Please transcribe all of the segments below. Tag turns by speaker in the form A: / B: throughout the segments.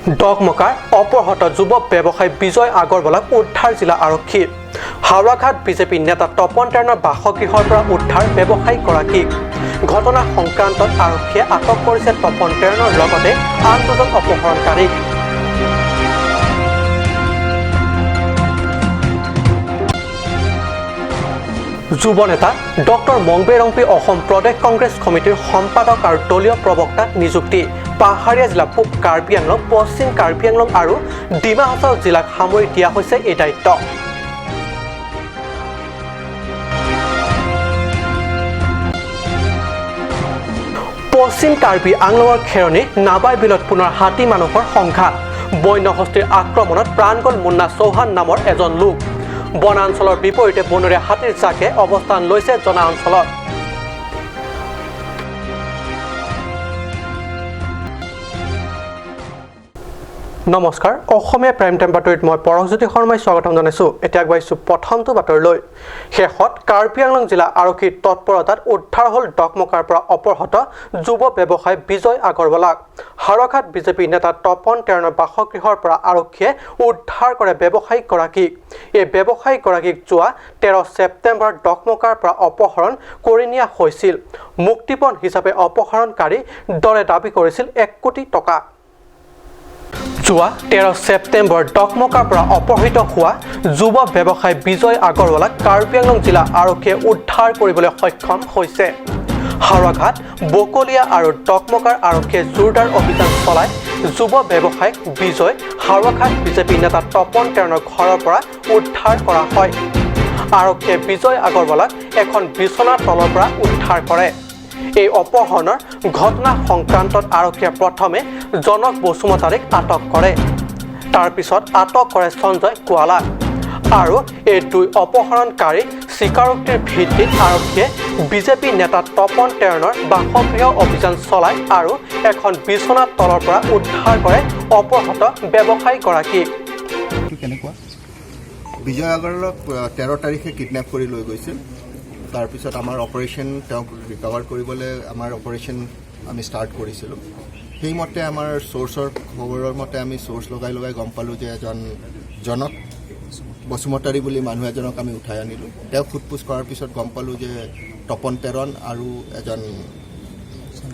A: ডকমকাৰ অপহৃত যুৱ ব্যৱসায়ী বিজয় আগৰৱালাক উদ্ধাৰ জিলা আৰক্ষী। হাওৰাঘাট বিজেপি নেতা তপন টেৰণৰ বাসগৃহৰ পৰা উদ্ধাৰ ব্যৱসায়ীগৰাকীক। ঘটনা সংক্ৰান্তত আৰক্ষীয়ে আটক কৰিছে তপন টেৰণৰ লগতে আন দুজন অপহৰণকাৰীক। যুৱ নেতা ডক্টৰ মংবে ৰংপি অসম প্ৰদেশ কংগ্ৰেছ সমিতিৰ সম্পাদক আৰু দলীয় প্ৰবক্তা নিযুক্তি। পাহাৰীয়া জিলা পূব কাৰ্বি আংলং, পশ্চিম কাৰ্বি আংলং আৰু ডিমা হাছাও জিলাক সামৰি দিয়া হৈছে এই দায়িত্ব। পশ্চিম কাৰ্বি আংলঙৰ খেৰণি নাবাই বিলত পুনৰ হাতী মানুহৰ সংঘাত। বন্যহস্তীৰ আক্ৰমণত প্ৰাণ গ'ল মুন্না চৌহান নামৰ এজন লোক। বনাঞ্চলৰ বিপৰীতে বনৰীয়া হাতীৰ জাকে অৱস্থান লৈছে জনা অঞ্চলত। নমস্কাৰ, অসমীয়া প্ৰাইম টাইম বাতৰিত মই পৰশজ্যোতি শৰ্মাই স্বাগতম জনাইছোঁ। এতিয়া আগবাঢ়িছোঁ প্ৰথমটো বাতৰিলৈ। শেষত কাৰ্বি আংলং জিলা আৰক্ষীৰ তৎপৰতাত উদ্ধাৰ হ'ল ডকমকাৰ পৰা অপহৃত যুৱ ব্যৱসায়ী বিজয় আগৰৱালাক। হাওৰাঘাট বিজেপি নেতা তপন টেৰণৰ বাসগৃহৰ পৰা আৰক্ষীয়ে উদ্ধাৰ কৰে ব্যৱসায়ীগৰাকীক। এই ব্যৱসায়ীগৰাকীক যোৱা 13 ছেপ্টেম্বৰত ডকমকাৰ পৰা অপহৰণ কৰি নিয়া হৈছিল। মুক্তিপণ হিচাপে অপহৰণকাৰী দলে দাবী কৰিছিল 1 কোটি টকা। যোৱা 13 ছেপ্টেম্বৰ ডকমকাৰ পৰা অপহৃত হোৱা যুৱ ব্যৱসায়ী বিজয় আগৰৱালাক কাৰ্বি আংলং জিলা আৰক্ষীয়ে উদ্ধাৰ কৰিবলৈ সক্ষম হৈছে। হাওৰাঘাট, বকলীয়া আৰু ডকমকাৰ আৰক্ষীয়ে জোৰদাৰ অভিযান চলাই যুৱ ব্যৱসায়ী বিজয় হাওৰাঘাট বিজেপি নেতা তপন টেৰণৰ ঘৰৰ পৰা উদ্ধাৰ কৰা হয়। আৰক্ষীয়ে বিজয় আগৰৱালাক এখন বিচনাৰ তলৰ পৰা উদ্ধাৰ কৰে। এই অপহৰণৰ ঘটনা সংক্ৰান্তত আৰক্ষীয়ে প্ৰথমে জনক বসুমতাৰীক আটক কৰে, তাৰ পিছত আটক কৰে সঞ্জয় গোৱালাক। আৰু এই দুই অপহৰণকাৰী স্বীকাৰোক্তিৰ ভিত্তিত আৰক্ষীয়ে বিজেপি নেতা তপন টেৰণৰ বাসগৃহ অভিযান চলায় আৰু এখন বিচনাৰ তলৰ পৰা উদ্ধাৰ কৰে অপহৃত ব্যৱসায়ীগৰাকীক।
B: কেনেকুৱা
C: বিজয় আগৰৱালাক 13 তাৰিখে কিডনেপ কৰি লৈ গৈছিল। তাৰপিছত আমাৰ অপাৰেশ্যন, তেওঁক ৰিকভাৰ কৰিবলৈ আমাৰ অপাৰেশ্যন আমি ষ্টাৰ্ট কৰিছিলোঁ। সেইমতে আমাৰ চ'ৰ্চৰ খবৰৰ মতে আমি চ'ৰ্চ লগাই লগাই গম পালোঁ যে এজন জনক বসুমতাৰী বুলি মানুহ এজনক আমি উঠাই আনিলোঁ। তেওঁক সোধ পোছ কৰাৰ পিছত গম পালোঁ যে তপন টেৰণ আৰু এজন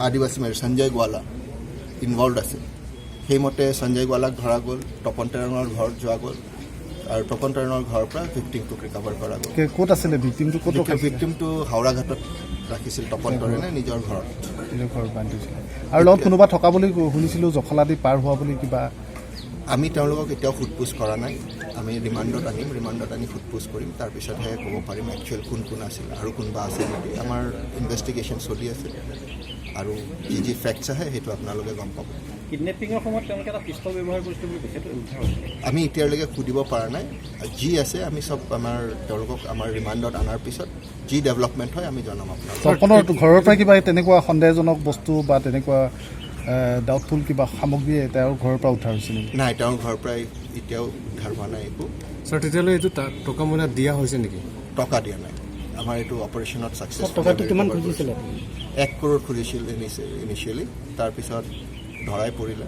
C: আদিবাসী মানুহ সঞ্জয় গোৱালা ইনভলভ আছিল। সেইমতে সঞ্জয় গোৱালাক ধৰা গ'ল, তপন টেৰণৰ ঘৰত যোৱা গ'ল আৰু তপন টেৰণৰ ঘৰৰ পৰা ভিক্টিমটোক ৰিকভাৰ কৰা গ'ল।
B: ক'ত আছিলে ভিক্টিমটো, ক'ত ৰখাইছিলে?
C: ভিক্টিমটো হাওৰাঘাটত ৰাখিছিল তপন টেৰণে নিজৰ ঘৰত।
B: নিজৰ ঘৰত বান্ধিছিলে আৰু লগত কোনোবা থকা বুলি শুনিছিলোঁ, জখলা দি পাৰ হোৱা বুলি কিবা।
C: আমি তেওঁলোকক এতিয়াও সোধ পোছ কৰা নাই। আমি ৰিমাণ্ডত আনিম, ৰিমাণ্ডত আনি সোধ পোছ কৰিম, তাৰপিছতহে ক'ব পাৰিম একচুৱেল কোন কোন আছিল আৰু কোনোবা আছে নেকি। আমাৰ ইনভেষ্টিগেশ্যন চলি আছে আৰু যি যি ফেক্টছ আহে সেইটো আপোনালোকে গম পাব।
D: কিডনেপিঙৰ সময়ত তেওঁলোকে এটা পিষ্টল ব্যৱহাৰ কৰিছিল বুলি কৈছে, সেইটো উদ্ধাৰ হৈছে?
C: আমি এতিয়ালৈকে সুধিব পৰা নাই। যি আছে আমি চব আমাৰ তেওঁলোকক আমাৰ ৰিমাণ্ডত অনাৰ পিছত যি ডেভেলপমেণ্ট হয় আমি জনাম আপোনালোকক।
B: তপনৰ ঘৰৰ পৰা কিবা তেনেকুৱা সন্দেহজনক বস্তু বা তেনেকুৱা ডাউটফুল কিবা সামগ্ৰী তেওঁৰ ঘৰৰ পৰা উদ্ধাৰ হৈছে নেকি?
C: নাই, তেওঁৰ ঘৰৰ পৰাই এতিয়াও উদ্ধাৰ হোৱা নাই একো।
E: ছাৰ, তেতিয়াহ'লে এইটো টকা মইনা দিয়া হৈছে নেকি?
C: টকা দিয়া নাই। আমাৰ এইটো অপাৰেশ্যনত ছাকচেছ।
D: টকাটো কিমান খুজিছিলে?
C: 1 কৰোৰ খুজিছিল ইনিচিয়েলি, তাৰপিছত ধৰাই পৰিলে।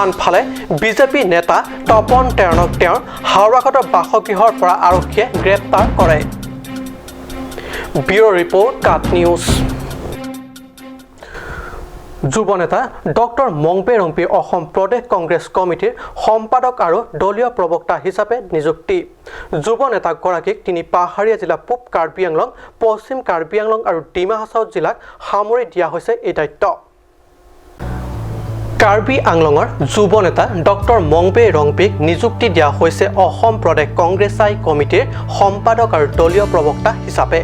A: আনফালে বিজেপি নেতা তপন টেৰণক তেওঁৰ হাওৰাঘাটৰ বাসগৃহৰ পৰা আৰক্ষীয়ে গ্ৰেপ্তাৰ কৰে। ব্যুৰ' ৰিপৰ্ট, কাট নিউজ। যুৱ নেতা ডক্টৰ মংবে ৰংপি অসম প্ৰদেশ কংগ্ৰেছ কমিটিৰ সম্পাদক আৰু দলীয় প্ৰবক্তা হিচাপে নিযুক্তি। যুৱ নেতাগৰাকীক তিনি পাহাৰীয়া জিলা পূব কাৰ্বি আংলং, পশ্চিম কাৰ্বি আংলং আৰু ডিমা হাছাও জিলাক সামৰি দিয়া হৈছে এই দায়িত্ব। কাৰ্বি আংলঙৰ যুৱ নেতা ডক্টৰ মংবে ৰংপিক নিযুক্তি দিয়া হৈছে অসম প্ৰদেশ কংগ্ৰেছ আই কমিটিৰ সম্পাদক আৰু দলীয় প্ৰবক্তা হিচাপে।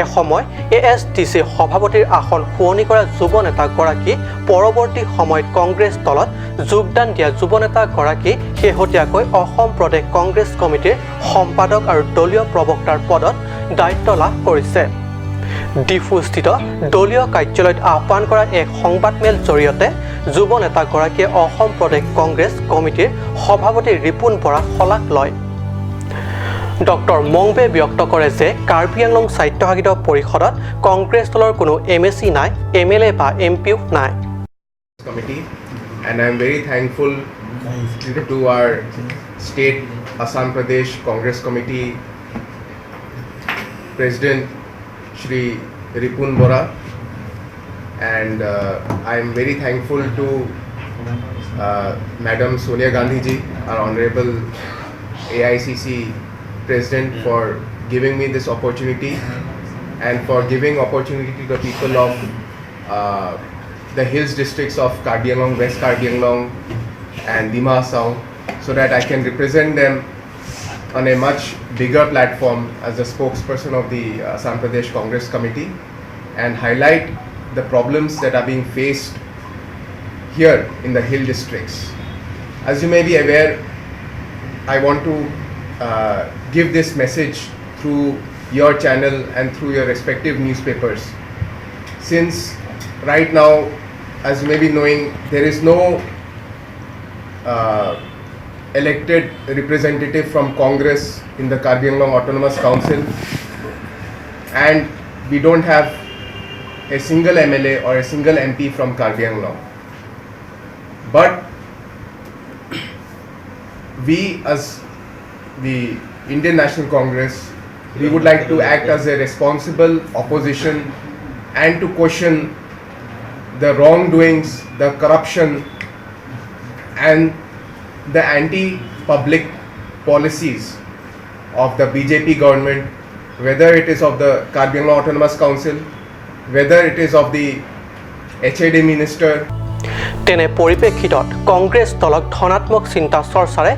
A: এসময় এএছডিচি সভাপতিৰ আসন শুৱনি কৰা যুৱ নেতাগৰাকী পৰৱৰ্তী সময়ত কংগ্ৰেছ দলত যোগদান দিয়া যুৱ নেতাগৰাকী শেহতীয়াকৈ অসম প্ৰদেশ কংগ্ৰেছ কমিটিৰ সম্পাদক আৰু দলীয় প্ৰবক্তাৰ পদত দায়িত্ব লাভ কৰিছে। ডিফুস্থিত দলীয় কাৰ্যালয়ত আহ্বান কৰা এক সংবাদমেল জৰিয়তে যুৱ নেতাগৰাকীয়ে অসম প্ৰদেশ কংগ্ৰেছ কমিটিৰ সভাপতি ৰিপুণ বৰাক শলাগ লয়। ডক্টৰ মংবে ব্যক্ত কৰে যে কাৰ্বি আংলং স্বায়ত্তশাসিত পৰিষদত কংগ্ৰেছ দলৰ কোনো এমএচি নাই, এমএলএ বা এমপিও নাই।
F: Committee, and I am very thankful to our state Assam Pradesh Congress Committee President Shri Ripun Bora, and I am very thankful to Madam Sonia Gandhi ji, our Honorable AICC President, for giving me this opportunity and for giving opportunity to the people of the hills districts of Karbi Anglong, West Karbi Anglong and Dima Hasao, so that I can represent them on a much bigger platform as a spokesperson of the Assam Pradesh Congress Committee and highlight the problems that are being faced here in the hill districts. As you may be aware, I want to give this message through your channel and through your respective newspapers. Since right now, as you may be knowing, there is no elected representative from Congress in the Karbi Anglong Autonomous Council, and we don't have a single MLA or a single MP from Karbi Anglong. But we, as the Indian National Congress, we would like to act as a responsible opposition and to question the wrongdoings, the corruption, and the anti public policies of the BJP government, whether it is of the Karbi Anglong Autonomous Council, whether it is of the HAD minister,
A: তেনে পৰিপ্ৰেক্ষিতত কংগ্ৰেছ দলক ধনাত্মক চিন্তা চৰ্চাৰে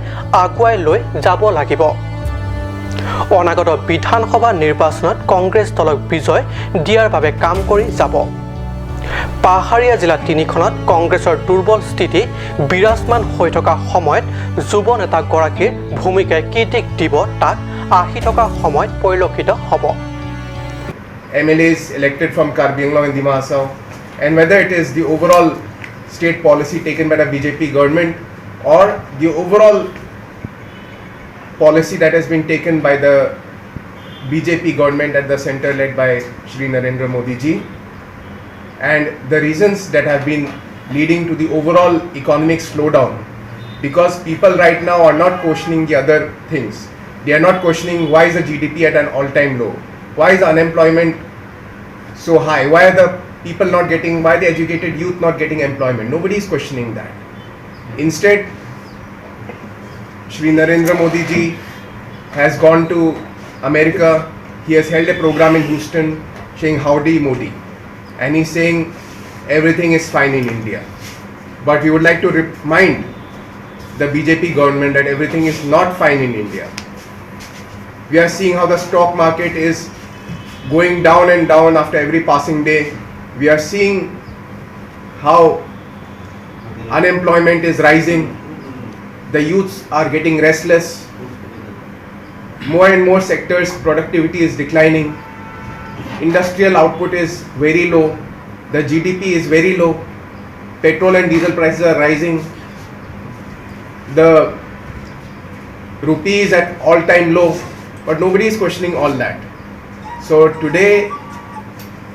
A: আগুৱাই লৈ যাব লাগিব। অনাগত বিধানসভা নিৰ্বাচনত কংগ্ৰেছ দলক বিজয় দিয়াৰ বাবে কাম কৰি যাব। পাহাৰীয়া জিলা তিনিখনত কংগ্ৰেছৰ দুৰ্বল স্থিতি বিৰাজমান হৈ থকা সময়ত যুৱ নেতাগৰাকীৰ ভূমিকাই কি দিশ দিব, তাক আহি থকা সময়ত পৰিলক্ষিত হ'ব।
F: MLAs elected from Karbi Anglong and Dima Hasao, and whether it is the overall state policy taken by the BJP government or the overall policy that has been taken by the BJP government at the center, led by Shri Narendra Modi ji, and the reasons that have been leading to the overall economic slowdown, because people right now are not questioning the other things. They are not questioning why is the GDP at an all time low, why is unemployment so high, why are the people not getting, why are the educated youth not getting employment. Nobody is questioning that. Instead, Shri Narendra Modi ji has gone to America. He has held a program in Houston saying "Howdy Modi," and he's saying everything is fine in India. But we would like to remind the BJP government that everything is not fine in India. We are seeing how the stock market is going down and down after every passing day. We are seeing how unemployment is rising. The youths are getting restless. More and more sectors, productivity is declining. Industrial output is very low. The GDP is very low. Petrol and diesel prices are rising. The rupee is at all time low, but nobody is questioning all that. So today,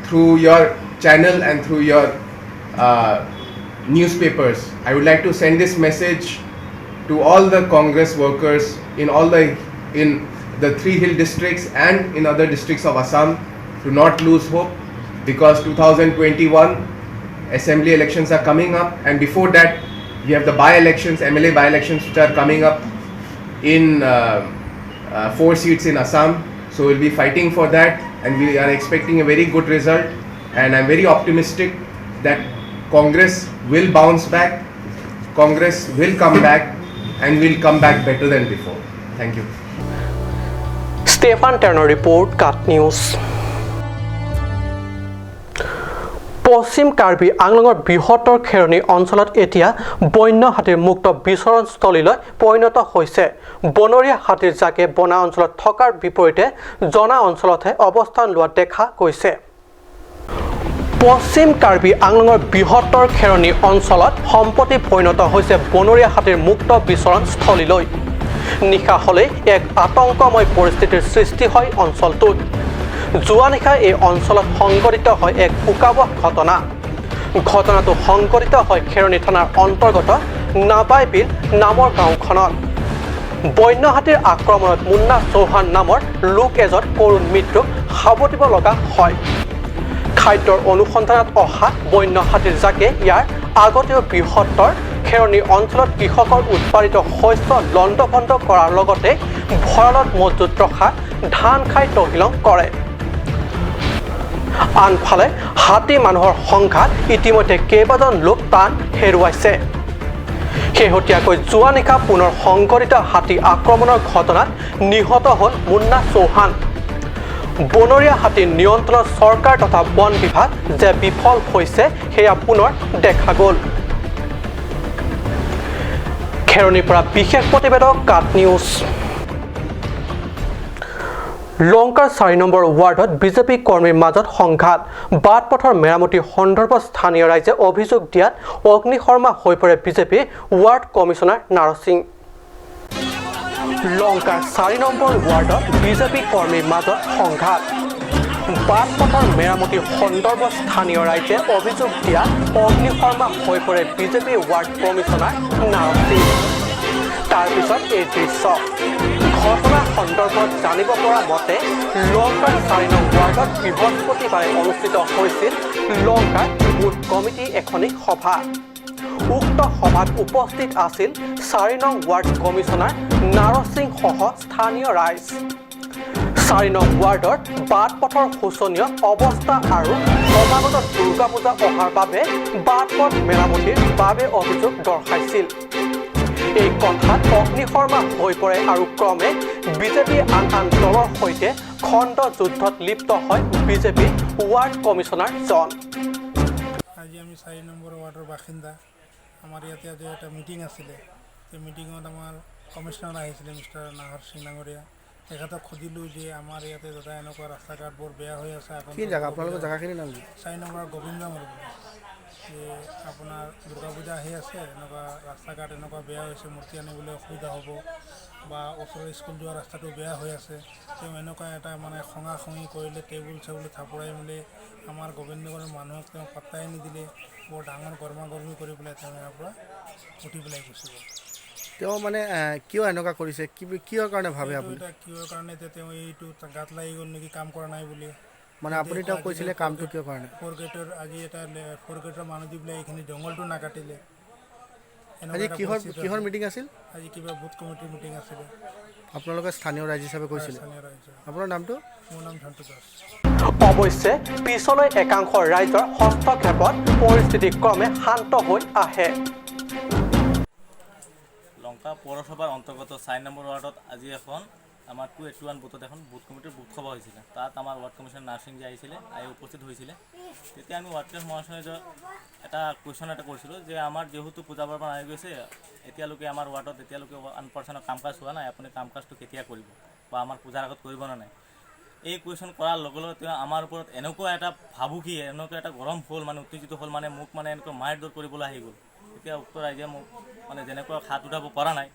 F: through your channel and through your newspapers, I would like to send this message to all the Congress workers in the three hill districts and in other districts of Assam to not lose hope, because 2021 assembly elections are coming up, and before that we have the by elections, MLA by elections, which are coming up in four seats in Assam. So we'll be fighting for that, and we are expecting a very good result, and I'm very optimistic that Congress will bounce back, Congress will come back, and will come back better than before. Thank you.
A: Stefan টেনৰ report, কাট news. পশ্চিম কাৰ্বি আংলঙৰ বৃহত্তৰ খেৰণি অঞ্চলত এতিয়া বন্য হাতীৰ মুক্ত বিচৰণস্থলীলৈ পৰিণত হৈছে। বনৰীয়া হাতীৰ জাকে বনা অঞ্চলত থকাৰ বিপৰীতে জনা অঞ্চলতহে অৱস্থান লোৱা দেখা গৈছে। পশ্চিম কাৰ্বি আংলঙৰ বৃহত্তৰ খেৰণি অঞ্চলত সম্প্ৰতি পৰিণত হৈছে বনৰীয়া হাতীৰ মুক্ত বিচৰণস্থলীলৈ। নিশা হ'লেই এক আতংকময় পৰিস্থিতিৰ সৃষ্টি হয় অঞ্চলটোত। যোৱা নিশা এই অঞ্চলত সংঘটিত হয় এক শোকাৱহ ঘটনা। ঘটনাটো সংঘটিত হয় খেৰণি থানাৰ অন্তৰ্গত নাবাইবিল নামৰ গাঁওখনত। বন্য হাতীৰ আক্ৰমণত মুন্না চৌহান নামৰ লোক এজন কৰুণ মৃত্যুক সাৱটিব লগা হয়। খাদ্যৰ অনুসন্ধানত অহা বন্য হাতীৰ জাকে ইয়াৰ আগতেও বৃহত্তৰ খেৰণি অঞ্চলত কৃষকৰ উৎপাদিত শস্য লণ্ডভণ্ড কৰাৰ লগতে ভঁৰালত মজুত ৰখা ধান খাই তহিলং কৰে। আনফালে হাতী মানুহৰ সংঘাত ইতিমধ্যে কেইবাজন লোক প্ৰাণ হেৰুৱাইছে। শেহতীয়াকৈ যোৱা নিশা পুনৰ সংঘটিত হাতী আক্ৰমণৰ ঘটনাত নিহত হ'ল মুন্না চৌহান। বনৰীয়া হাতী নিয়ন্ত্ৰণত চৰকাৰ তথা বন বিভাগ যে বিফল হৈছে, সেয়া পুনৰ দেখা গ'ল। খেৰণিৰ পৰা বিশেষ প্ৰতিবেদক, কাট নিউজ। লংকাৰ 4 নম্বৰ ৱাৰ্ডত বিজেপি কৰ্মীৰ মাজত সংঘাত। বাট পথৰ মেৰামতি সন্দৰ্ভত স্থানীয় ৰাইজে অভিযোগ দিয়াত অগ্নিশৰ্মা হৈ পৰে বিজেপি ৱাৰ্ড কমিছনাৰ নাৰসিং। লংকাৰ 4 নম্বৰ ৱাৰ্ডত বিজেপি কৰ্মীৰ মাজত সংঘাত। বাট পথৰ মেৰামতি সন্দৰ্ভত স্থানীয় ৰাইজে অভিযোগ দিয়াত অগ্নিশৰ্মা হৈ পৰে বিজেপি ৱাৰ্ড কমিছনাৰ নাৰসিং। তাৰপিছত এই দৃশ্য। ঘটনা সন্দৰ্ভত জানিব পৰা মতে, লংকাৰ 4 নং ৱাৰ্ডত বৃহস্পতিবাৰে অনুষ্ঠিত হৈছিল লংকাৰ বুথ কমিটি এখনি সভা। উক্ত সভাত উপস্থিত আছিল 4 নং ৱাৰ্ড কমিছনাৰ নাৰসিংসহ স্থানীয় ৰাইজ। 4 নং ৱাৰ্ডৰ বাট পথৰ শোচনীয় অৱস্থা আৰু সমাগত দুৰ্গা পূজা অহাৰ বাবে বাট পথ মেৰামতিৰ বাবে অভিযোগ দৰ্শাইছিল। এই কথাত অগ্নিশৰ্মা হৈ পৰে আৰু ক্ৰমে বিজেপি আন আন দলৰ সৈতে খণ্ড যুদ্ধত লিপ্ত হয় বিজেপি ৱাৰ্ড কমিছনাৰজন।
G: আজি আমি 4 নম্বৰ ৱাৰ্ডৰ বাসিন্দা। আমাৰ ইয়াতে আজি এটা মিটিং আছিলে। সেই মিটিঙত আমাৰ কমিশ্যনাৰ আহিছিলে, মিষ্টাৰ নাহৰ সিং ডাঙৰীয়া। তেখেতক সুধিলোঁ যে আমাৰ ইয়াতে দাদা, এনেকুৱা ৰাস্তা ঘাট বৰ বেয়া হৈ আছে।
E: কি জেগা? আপোনালোকৰ জেগাখিনিৰ নাম কি?
G: 4 নম্বৰ গোবিন্দ বুলি। যে আপোনাৰ দুৰ্গা পূজা আহি আছে, এনেকুৱা ৰাস্তা ঘাট এনেকুৱা বেয়া হৈছে, মূৰ্তি আনিবলৈ অসুবিধা হ'ব বা ওচৰৰ স্কুল যোৱা ৰাস্তাটো বেয়া হৈ আছে। তেওঁ এনেকুৱা এটা মানে খঙা খঙি কৰিলে, টেবুল চেবুল থাপৰাই মেলি আমাৰ গোবিন্দগড়ৰ মানুহক তেওঁ পাত্তাই নিদিলে। বৰ ডাঙৰ গৰমা গৰমি কৰি পেলাই তেওঁ ইয়াৰ পৰা উঠি পেলাই গুচি গ'ল।
E: তেওঁ মানে কিয় এনেকুৱা কৰিছে, কি কিহৰ কাৰণে ভাবে
G: এইটো
E: আপুনি?
G: এটা কিহৰ কাৰণে এতিয়া তেওঁ এইটো গাত লাগি গ'ল নেকি, কাম কৰা নাই বুলি।
E: মানে আপুনি তেওঁক কৈছিলে কামটো কিয় কৰা নাই?
G: ফ'ৰ গ্ৰেডৰ আজি এটা ফ'ৰ গ্ৰেডৰ মানুহ দি পেলাই এইখিনি জংঘলটো নাকাটিলে। এনেকুৱা
E: আজি
G: এটা
E: কিহৰ
G: পৰিস্থিতি
E: কিহৰ
G: আছে।
E: মিটিং আছিল?
G: আজি কিবা বুথ কমিটিৰ মিটিং আছিলে।
E: আপোনালোকে স্থানীয় ৰাইজ হিচাপে কৈছিলে?
G: স্থানীয় ৰাইজৰ।
E: আপোনাৰ নামটো?
G: মোৰ নাম ঝণ্টু দাস।
A: অৱশ্যে পিছলৈ একাংশ ৰাইজৰ হস্তক্ষেপত পৰিস্থিতি ক্ৰমে শান্ত হৈ আহে।
H: লংকা পৌৰসভাৰ অন্তৰ্গত 4 নম্বৰ ৱাৰ্ডত আজি এখন আমাৰ 281 বুথত এখন বুথ কমিটিৰ বুথ সভা হৈছিলে। তাত আমাৰ ৱাৰ্ড কমিশ্যনাৰ নাৰসিং যে আহিছিলে, আহি উপস্থিত হৈছিলে। তেতিয়া আমি ৱাৰ্ড কমিশ্যনাৰ মহাশয়ে যে এটা কুৱেশ্যন এটা কৰিছিলোঁ যে আমাৰ যিহেতু পূজা পাৰ্বণ আহি গৈছে, এতিয়ালৈকে আমাৰ ৱাৰ্ডত এতিয়ালৈকে 1%ৰ কাম কাজ হোৱা নাই, আপুনি কাম কাজটো কেতিয়া কৰিব বা আমাৰ পূজাৰ আগত কৰিব নে নাই? এই কুৱেশ্যন কৰাৰ লগে লগে তেওঁ আমাৰ ওপৰত এনেকুৱা এটা ভাবুকি, এনেকুৱা এটা গৰম হ'ল, মানে উত্তেজিত হ'ল, মানে মোক মানে এনেকুৱা মাৰ ধৰ কৰিবলৈ আহি গ'ল। তেতিয়া উক্ত ৰাইজে মোক মানে যেনেকুৱা হাত উঠাব পৰা নাই,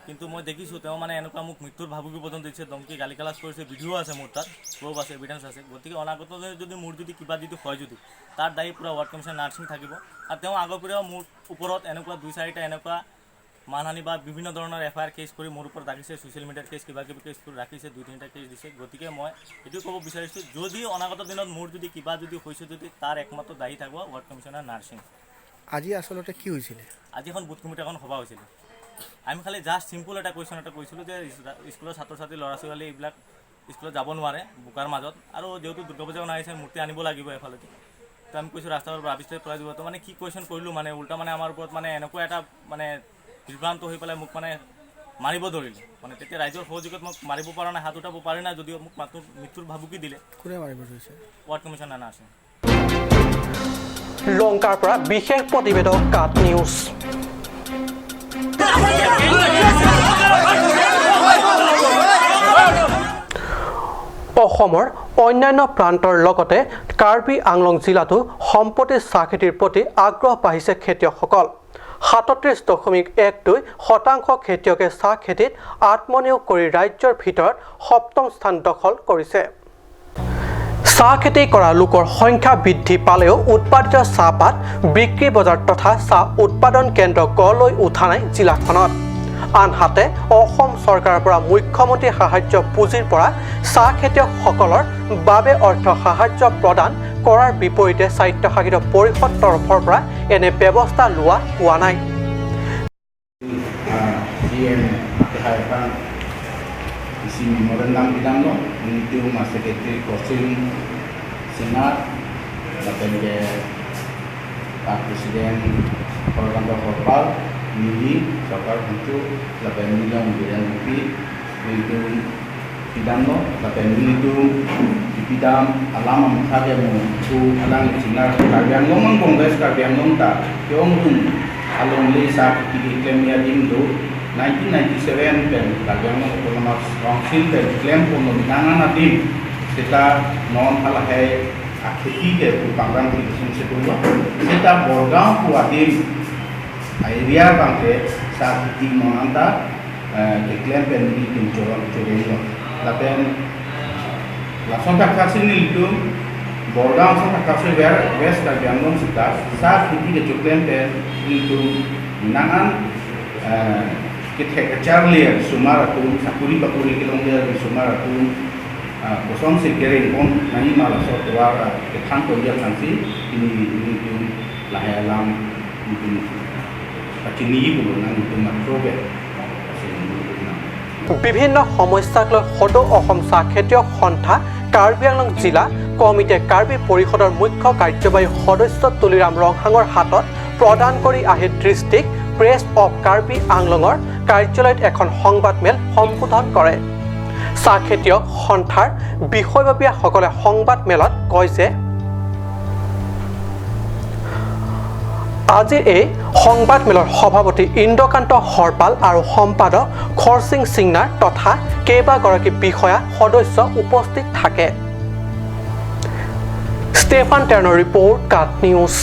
H: কিন্তু মই দেখিছোঁ তেওঁ মানে এনেকুৱা মোক মৃত্যুৰ ভাবুকি পৰ্যন্ত দিছে, ধমকি গালি গালাজ কৰিছে। ভিডিঅ' আছে মোৰ তাত, প্ৰুফ আছে, এভিডেঞ্চ আছে। গতিকে অনাগত যদি মোৰ যদি কিবা যদি হয় যদি তাৰ দায়ী পূৰা ৱাৰ্ড কমিশ্যনাৰ নাৰসিং থাকিব। আৰু তেওঁ আগৰ পৰাও মোৰ ওপৰত এনেকুৱা দুই চাৰিটা এনেকুৱা মানহানি বা বিভিন্ন ধৰণৰ এফআইআৰ কেছ কৰি মোৰ ওপৰত ৰাখিছে, ছ'চিয়েল মিডিয়াৰ কেছ, কিবা কিবি কেছ কৰি ৰাখিছে, দুই তিনিটা কেছ দিছে। গতিকে মই এইটো ক'ব বিচাৰিছোঁ, যদি অনাগত দিনত মোৰ যদি কিবা যদি হৈছে যদি তাৰ একমাত্ৰ দায়ী থাকিব ৱাৰ্ড কমিশ্যনাৰ নাৰসিং।
E: আজি আচলতে কি হৈছিলে?
H: আজি এখন বুথ কমিটি এখন সভা হৈছিলে। আমি খালি জাষ্ট চিম্পুল এটা কুৱেশ্যন এটা কৈছিলোঁ যে স্কুলৰ ছাত্ৰ ছাত্ৰী, ল'ৰা ছোৱালী এইবিলাক স্কুলত যাব নোৱাৰে বোকাৰ মাজত, আৰু যিহেতু দুৰ্গা পূজাও আহিছে, মূৰ্তি আনিব লাগিব এফালেদি। তো আমি কৈছোঁ ৰাস্তাৰ ৰাবিষ্টে পেলাই দিব। তো মানে কি কুৱেশ্যন কৰিলোঁ, মানে উল্টা মানে আমাৰ ওপৰত মানে এনেকুৱা এটা মানে বিভ্ৰান্ত হৈ পেলাই মোক মানে মাৰিব ধৰিলে। মানে তেতিয়া ৰাইজৰ সহযোগত মোক মাৰিব পৰা নাই, হাত উঠাব পৰা নাই যদিও মোক মাত্ৰ মৃত্যুৰ ভাবুকি দিলে।
E: কোনে মাৰিব ধৰিছে?
H: Ward commissioner nursing.
A: লংকাৰ পৰা বিশেষ প্ৰতিবেদক, কাট নিউজ। অসমৰ অন্যান্য প্ৰান্তৰ লগতে কাৰ্বি আংলং জিলাতো সম্প্ৰতি চাহ খেতিৰ প্ৰতি আগ্ৰহ বাঢ়িছে খেতিয়কসকল। 37.12% খেতিয়কে চাহ খেতিত আত্মনিয়োগ কৰি ৰাজ্যৰ ভিতৰত সপ্তম স্থান দখল কৰিছে। চাহ খেতি কৰা লোকৰ সংখ্যা বৃদ্ধি পালেও উৎপাদিত চাহপাত বিক্ৰী বজাৰ তথা চাহ উৎপাদন কেন্দ্ৰ গঢ় লৈ উঠা নাই জিলাখনত। আনহাতে অসম চৰকাৰৰ পৰা মুখ্যমন্ত্ৰী সাহায্য পুঁজিৰ পৰা চাহ খেতিয়কসকলৰ বাবে অৰ্থ সাহায্য প্ৰদান কৰাৰ বিপৰীতে স্বায়ত্তশাসিত পৰিষদ তৰফৰ পৰা এনে ব্যৱস্থা লোৱা হোৱা নাই।
I: Isi memorandum bidang lo itu mas secretary coaching senat lapen ke Pak Presiden Orlando Korpal mili sarkar itu lapen milong bidan rupi itu bidang lo lapen itu bidang alam amthage mo tu alang sinar karbiang long mang Congress karbiang long ta kyong rum along le sa ki claim ya dim do 1997 pen Karbi Anglong Autonomous Council pen claim kono binangan adim seta non alahe akheti ke pangrang ki se ko seta Borgaon ku adim area bangke sa kheti monanta ke claim pen ni tim choron chorelo lapen lason ta khasin ni litum Borgaon sa khasin west Karbi Anglong seta sa kheti ke claim pen litum binangan kita kecar liar sumar atun sakuri bakuri kilong liar sumar atun kosong sekering pon nani malah sotuara ketang konja sansi ini ini tu lahalam itu pacini bulu nang itu matrobe
A: বিভিন্ন সমস্যাক লৈ সদৌ অসম চাহ খেতিয়ক সন্থা কাৰ্বি আংলং জিলা কমিটিয়ে কাৰ্বি পৰিষদৰ মুখ্য কাৰ্যবাহী সদস্য তুলিৰাম ৰংহাঙৰ হাতত প্ৰদান কৰি আহি ডিষ্ট্ৰিক্ট প্ৰেছ অফ কাৰ্বি আংলঙৰ কাৰ্যালয়ত এখন সংবাদমেল সম্বোধন কৰে। চাহ খেতিয়ক সন্থাৰ বিষয়ববীয়াসকলে সংবাদমেলত কয় যে আজিৰ এই সংবাদমেলৰ সভাপতি ইন্দ্ৰকান্ত হৰপাল আৰু সম্পাদক খৰসিং সিংনাৰ তথা কেইবাগৰাকী বিষয়া সদস্য উপস্থিত থাকে। ষ্টেফান টেৰ্ণৰ ৰিপৰ্ট, কাট নিউজ।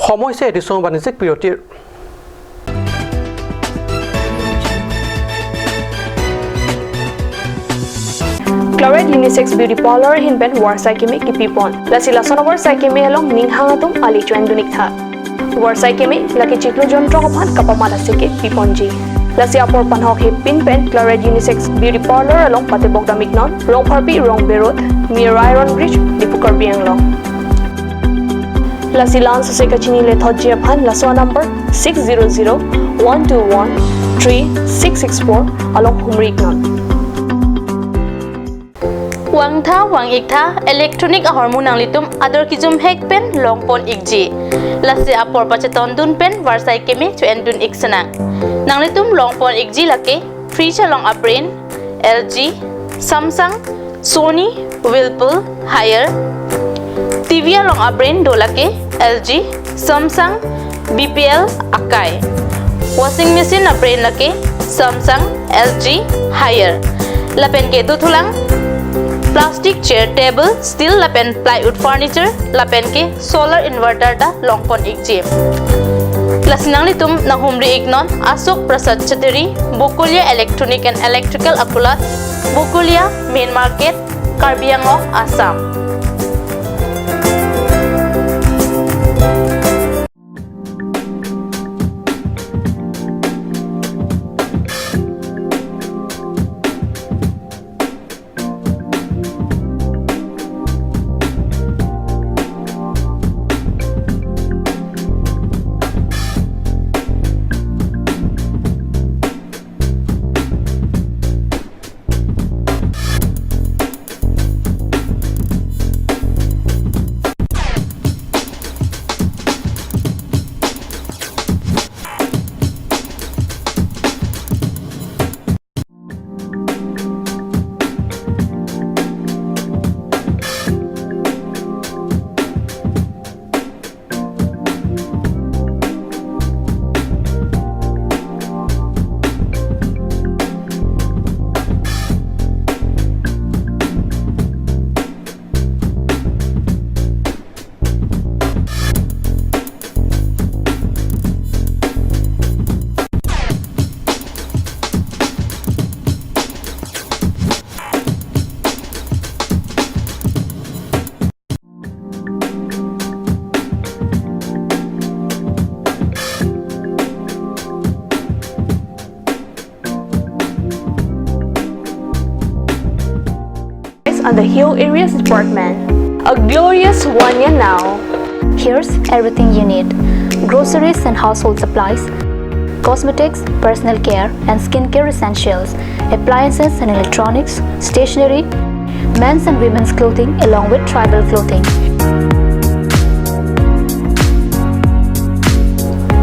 A: সমস্যা এডিচন বাণিজ্যিক বিৰতিৰ।
J: Chloride Unisex Beauty Parlor hinben war saikeme kipipon. Lasi lasonowar saikeme along ninghangatum ali chuen dunik tha. War saikeme laki chiklo jontro hophan kapamala seke piponji. Lasi apor panhok he pinpen Chloride Unisex Beauty Parlor along patebok damiknon rong pharpi rong berot near Iron Bridge Dipukar Bianglong. Lasi lan sose kachini le thojia phan laswa number 600 121 3664 along humriknon.
K: Wangtha wang iktha electronic hormone anglitum ador kijum hek pen long pon ikji lasi apor pacheton dun pen varsai kemi chu endun iksana nanglitum long pon ikji lake fridge along abrain LG Samsung Sony Whirlpool Haier TV along abrain dolake LG Samsung BPL Akai washing machine abrain lake Samsung LG Haier lapen ke tuthulang plastic chair table steel lapen plywood furniture lapen ke solar inverter da longpon ikji lasinangli tum nahumri iknon Ashok Prasad Chateri Bokulia electronic and electrical apulat Bokulia main market Karbi Anglong Assam.
J: Forest and the Hill Areas Department. A glorious 1 year now.
L: Here's everything you need: groceries and household supplies, cosmetics, personal care and skincare essentials, appliances and electronics, stationery, men's and women's clothing, along with tribal clothing.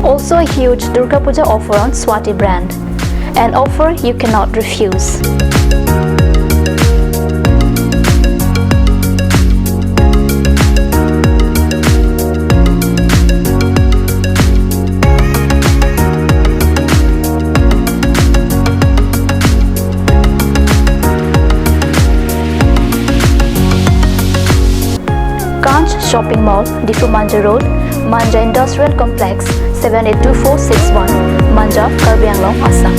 L: Also, a huge Durga Puja offer on Swati brand. An offer you cannot refuse. Kanch Shopping Mall, Diphu Manja Road, Manja Industrial Complex, 782461, Manja, Karbi Anglong, Assam.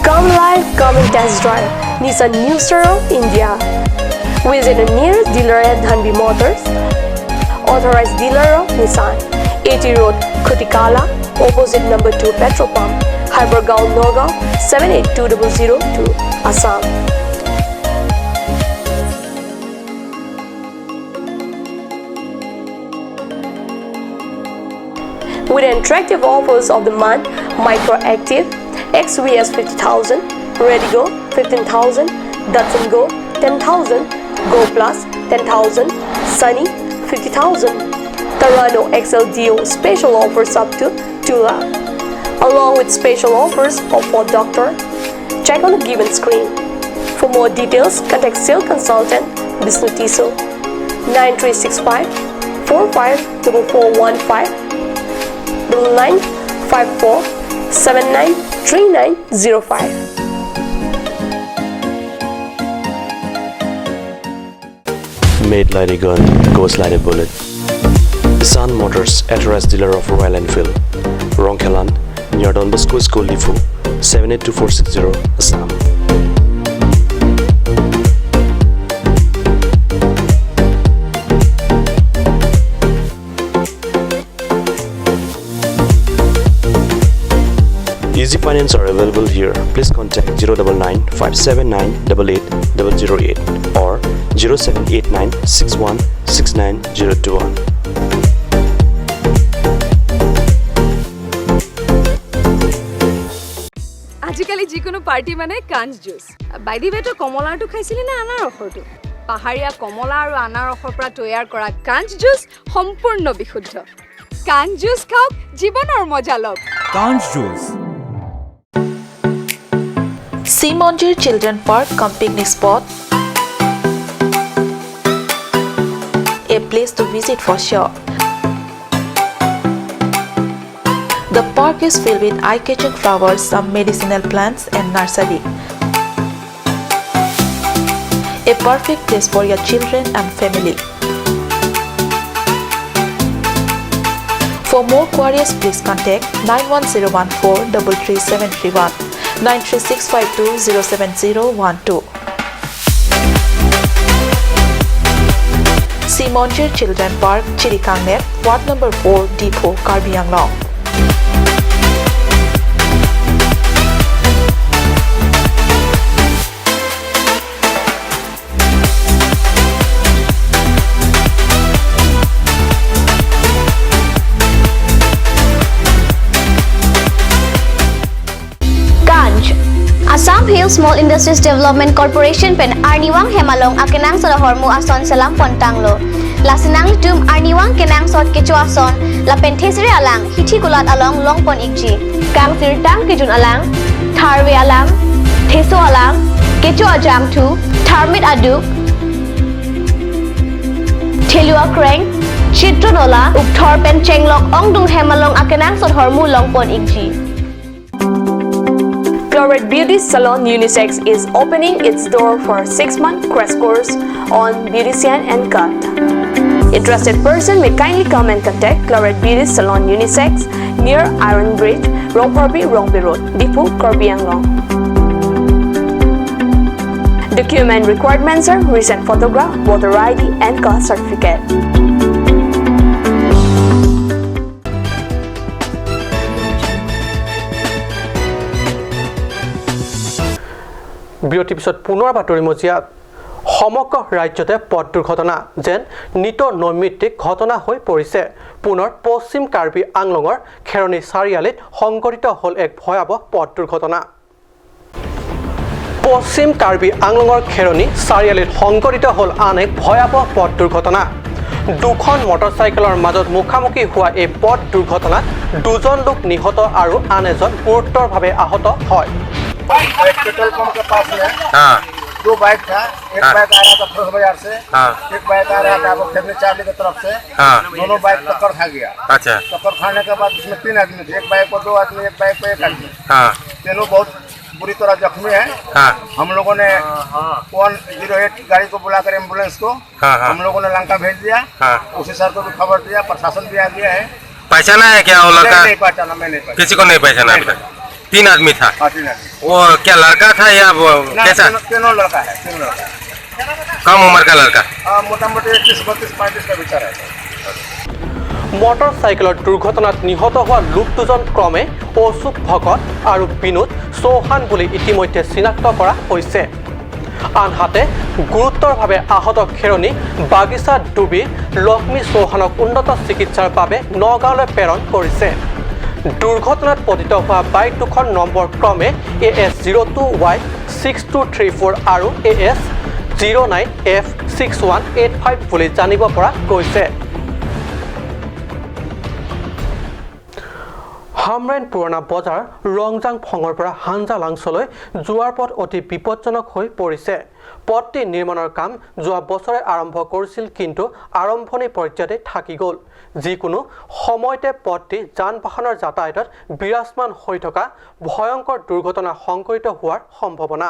J: Come live, come and test drive Nissan New Star of India. Visit the nearest dealer at Dhanbi Motors, authorized dealer of Nissan, 80 Road, Khutikala, opposite number 2 petrol pump, Haibargaon, Nagaon, 782002, Assam. With attractive offers of the month, Micro Active, XVS 50,000, Redigo 15,000, Datsun Go 10,000, Go Plus 10,000, Sunny 50,000, Terrano XLDO special offers up to 2 lakh, along with special offers of Ford Doctor. Check on the given screen. For more details, contact sales consultant Bishnu Tiso 9365 454415 9954 793905.
M: Made like a gun, goes like a bullet. Nissan Motors, authorized dealer of Royal Enfield, Rongkhelan, near Don Bosco School, Diphu, 782460, Assam. Easy finance are available here. Please contact 099 579 88008 or 0789 61 69021.
N: আজিকালি যিকোনো party মানে কাঞ্চ juice. By the ৱে, তই কমলাৰটো খাইছিলি নে আনাৰসৰটো? পাহাৰীয়া কমলা আৰু আনাৰসৰ পৰা তৈয়াৰ কৰা কাঞ্চ জুচ সম্পূৰ্ণ বিশুদ্ধ। কাঞ্চ জুচ খাওক, জীৱনৰ মজা লওক।
O: কাঞ্চ juice.
K: Simonjir Children Park cum picnic spot, a place to visit for sure. The park is filled with eye-catching flowers, some medicinal plants and nursery.
O: A perfect place for your children and family. For more queries, please contact 91014 33731, 93652 07012. Simonjir Children Park, Chirikangnet, Ward Number 4, Depot, Karbi Anglong.
P: Assam Hill Small Industries Development Corporation pen arniwang hemalong akenang sod hormu ason salam pontanglo lasinang tum arniwang kenang sot kecho ason la pen thesre alang hithi kulat along long pon ikji kang sirtang kijun alang tharwe alang theso alang kecho ajam thu tharmit adu thelua kreng chitronola upthor pen chenglok ongdung hemalong akenang sod hormu long pon ikji.
J: Chloride Beauty Salon Unisex is opening its door for 6-month crash course on beautician and cut. Interested person may kindly come and contact Chloride Beauty Salon Unisex near Iron Bridge, Rongporbi, Rongbi Road, Diphu, Karbi Anglong. Document requirements are recent photograph, voter ID and caste certificate.
A: বিৰতিৰ পিছত পুনৰ বাতৰি মজিয়াত সমগ্ৰ ৰাজ্যতে পথ দুৰ্ঘটনা যেন নিত নৈমিত্তিক ঘটনা হৈ পৰিছে। পুনৰ পশ্চিম কাৰ্বি আংলঙৰ খেৰণি চাৰিআলিত সংঘটিত হ'ল এক ভয়াৱহ পথ দুৰ্ঘটনা। পশ্চিম কাৰ্বি আংলঙৰ খেৰণি চাৰিআলিত সংঘটিত হ'ল আন এক ভয়াৱহ পথ দুৰ্ঘটনা। দুখন মটৰচাইকেলৰ মাজত মুখামুখি হোৱা এই পথ দুৰ্ঘটনাত দুজন লোক নিহত আৰু আন এজন গুৰুতৰভাৱে আহত হয়।
Q: एक पेट्रोल पंप के पास में दो बाइक था, एक बाइक आ रहा था फरोज बाजार से, एक बाइक आ रहा था वो खेरनी चार्ली की तरफ से। दोनों बाइक टक्कर खा गया।
F: अच्छा।
Q: टक्कर खाने के बाद उसमें 3 आदमी थे, एक बाइक पर 2 आदमी, एक बाइक पर 1 आदमी। तीनों बहुत बुरी तरह जख्मी है। हम लोगों ने 108 गाड़ी को बुलाकर एम्बुलेंस को हम लोगों ने लंका भेज दिया। उसी सर को भी खबर दिया, प्रशासन भी आ गया है।
F: पहचाना है क्या वो लड़का?
Q: नहीं पहचाना, मैं नहीं पहचाना,
F: किसी को नहीं पहचाना अभी तक। 3 आदमी था।
Q: 3 आदमी।
F: वो क्या लड़का था या वो कैसा?
Q: तीनों लड़का है, तीनों लड़का।
F: कम उम्र का लड़का?
Q: मोटा मोटी 31, 32, 35 का विचार है।
A: মটৰ চাইকেলৰ দুৰ্ঘটনাত নিহত হোৱা লোক দুজন ক্ৰমে অশোক ভকত আৰু বিনোদ চৌহান বুলি ইতিমধ্যে চিনাক্ত কৰা হৈছে। আনহাতে গুৰুতৰভাৱে আহত খেৰণি বাগিচা ডুবি লক্ষ্মী চৌহানক উন্নত চিকিৎসাৰ বাবে নগাঁৱলৈ প্ৰেৰণ কৰিছে। দুৰ্ঘটনাত পতিত হোৱা বাইক দুখন নম্বৰ ক্ৰমে AS 02 Y 6234 আৰু AS 09 F 6185 বুলি জানিব পৰা গৈছে। হামৰেন পুৰণা বজাৰ ৰংজাং ফঙৰ পৰা হাঞ্জা লাংচলৈ যোৱাৰ পথ অতি বিপদজনক হৈ পৰিছে। পথটি নিৰ্মাণৰ কাম যোৱা বছৰে আৰম্ভ কৰিছিল, কিন্তু আৰম্ভণি পৰ্যায়তে থাকি গ'ল। যিকোনো সময়তে পথটি যান বাহনৰ যাতায়াতত বিৰাজমান হৈ থকা ভয়ংকৰ দুৰ্ঘটনা সংঘটিত হোৱাৰ সম্ভাৱনা।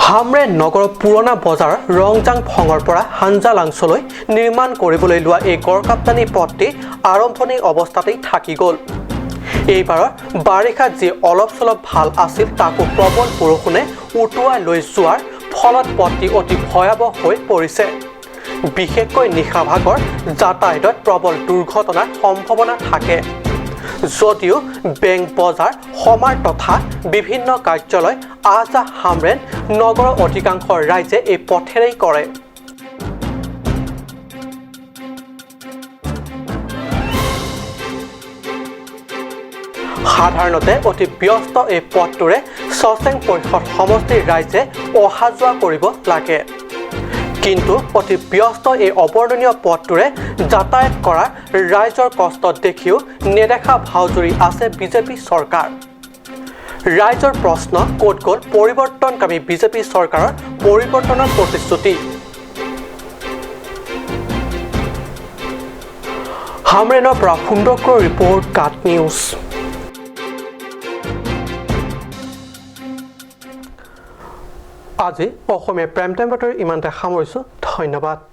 A: হামৰেন নগৰৰ পুৰণা বজাৰ ৰংজাং ফঙৰ পৰা হাঞ্জা লাংচলৈ নিৰ্মাণ কৰিবলৈ লোৱা এই গড়কাপ্তানি পথটি আৰম্ভণি অৱস্থাতেই থাকি গ'ল। এইবাৰৰ বাৰিষাত যি অলপ চলপ ভাল আছিল তাকো প্ৰবল বৰষুণে উটুৱাই লৈ যোৱাৰ ফলত পথটি অতি ভয়াৱহ হৈ পৰিছে। বিশেষকৈ নিশা ভাগৰ যাতায়াতত প্ৰবল দুৰ্ঘটনাৰ সম্ভাৱনা থাকে। যদিও বেংক বজাৰ সমাৰ তথা বিভিন্ন কাৰ্যালয় আহ যাহ হামৰেন নগৰৰ অধিকাংশ ৰাইজে এই পথেৰেই কৰে। সাধাৰণতে অতি ব্যস্ত এই পথটোৰে চচেং পৰিষদ সমষ্টিৰ ৰাইজে অহা যোৱা কৰিব লাগে, কিন্তু অতি ব্যস্ত এই অবৰ্ণনীয় পথটোৰে যাতায়াত কৰা ৰাইজৰ কষ্ট দেখিও নেদেখা ভাওজুৰি আছে বিজেপি চৰকাৰ। ৰাইজৰ প্ৰশ্ন, ক'ত গ'ল পৰিৱৰ্তনকামী বিজেপি চৰকাৰৰ পৰিৱৰ্তনৰ প্ৰতিশ্ৰুতি? হামৰেনৰ পৰা সুন্দৰকৰ ৰিপৰ্ট, কাট নিউজ। আজি অসমীয়া প্ৰাইম টাইম বাতৰি ইমানতে সামৰিছোঁ। ধন্যবাদ।